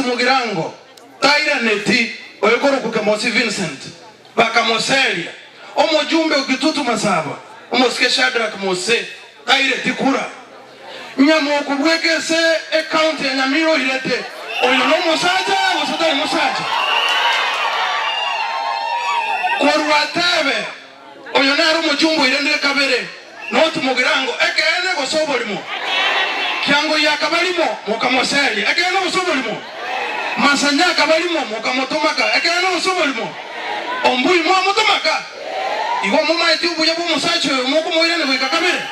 Mugirango tairaneti oyo korokwa Kemosi Vincent bakamoseria. Omojumbe o Kitutu Masaba omosike Shadrack Mose taireti kura. Nyamoku bweka ase ecounty ya Nyamira oirete oyo nomosacha gose tari mosacha? Korwa atebe oyo nere omojumbe oirendire kabere not Mugirango ekeene gose oborimo? Kiangoyia akaba rimo mokamoseria ekeene gose oborimo? Masanya akaba rimo mokamotomaka ekeene gose oborimo? Ombui mwamotomaka? Igo momaeti obuya bw'omosacha oyo mokomoirania goika kabere?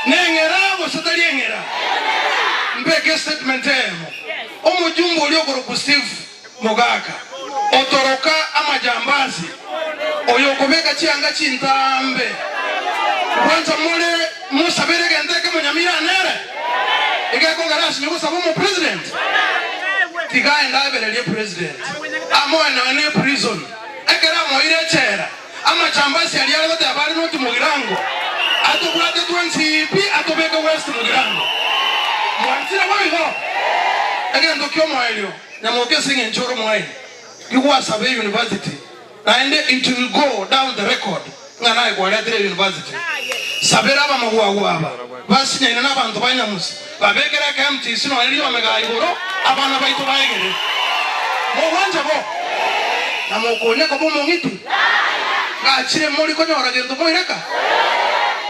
Neng'era gose tari eng'era? Mbeke estatement eyemo. Omojumbe oria okorokwa Steve Mogaka, otoroka amajambazi, oyo okobeka chianga chintambe, kwanza more mosabere egento ekemo Nyamira nere egekogera asinye gosaba omopresident? Tiga aende abererie president amoe nonya ne prison. Ekero amoeire echela, amajambazi aria are goteba are noti Mugirango atobwate twensi pi atobeke West Mugirango. Mwanchire boigo? Egento ki'omoerio, nyamoke ase eng'encho ore omoaini, gigwasaba euniversity naende it will go down the record ng'a naye kwaretire euniversity. Sabera abamagwagwa aba basinyaine na abanto ba Nyamusi babekere eke MTC nonya riome gaa igoro abana baito baegere. Mogwancha bo? Na mokonya koba omong'iti? Gachire mori konyora gento moireka?